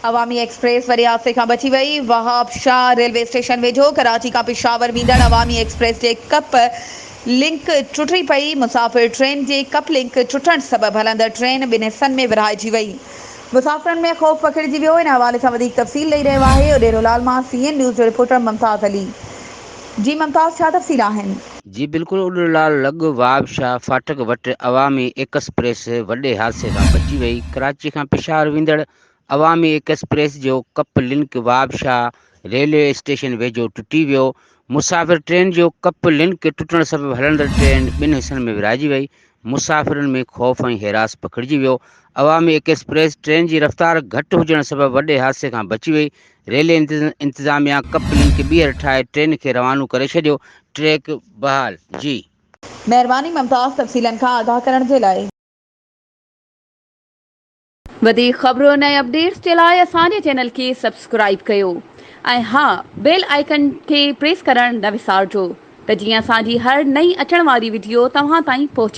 عوامي express وڏي حادثي کان بچي وئي، وهاب شاهه ريلوي اسٽيشن ويجهو ڪراچي کان پشاور ويندڙ عوامي ايڪسپريس جي ڪپ لنڪ ٽٽي پئي، مسافر ٽرين جي ڪپ لنڪ ٽٽڻ سبب هلندڙ ٽرين ٻن حصن ۾ ورهائجي وئي، مسافرن ۾ خوف پکڙجي ويو، ان حوالي سان وڌيڪ تفصيل ڏئي رهيو آهي اڏيرو لال مان سي اين نيوز جو رپورٽر ممتاز علي. جي ممتاز ڇا تفصيل آهن؟ جي بلڪل اڏيرو لال لڳ وهاب شاهه ڦاٽڪ وٽ عوامي ايڪسپريس وڏي حادثي کان بچي وئي، ڪراچي کان پشاور ويندڙ عوامي ايڪسپريس جو ڪپ لنڪ وهاب شاهه ريلوي اسٽيشن ويجهو ٽٽي ويو، مسافر ٽرين جو ڪپ لنڪ ٽٽڻ سبب هلندڙ ٽرين ٻن حصن ۾ ورهائجي وئي، مسافرن ۾ خوف ۽ هراس پکڙجي ويو، عوامي ايڪسپريس ٽرين جي رفتار گهٽ هجڻ سبب وڏي حادثي کان بچي وئي، ريلوي انتظاميا ڪپ لنڪ ٻيهر ٺاهي ٽرين کي روانو ڪري ڇڏيو، ٽريڪ بحال، جي. مهرباني ممتاز تفصيلن کان آگاهه ڪرڻ جي لاء. وڌيڪ خبرن ۽ اپڊيٽس جي لاء اسان جي چينل کي سبسڪرائيب ڪيو ۽ ها بيل آئيڪن کي پريس ڪرڻ نه وسارجو ته جيئن اسان جي هر نئين اچڻ واري وڊيو توهان تائين پهچي.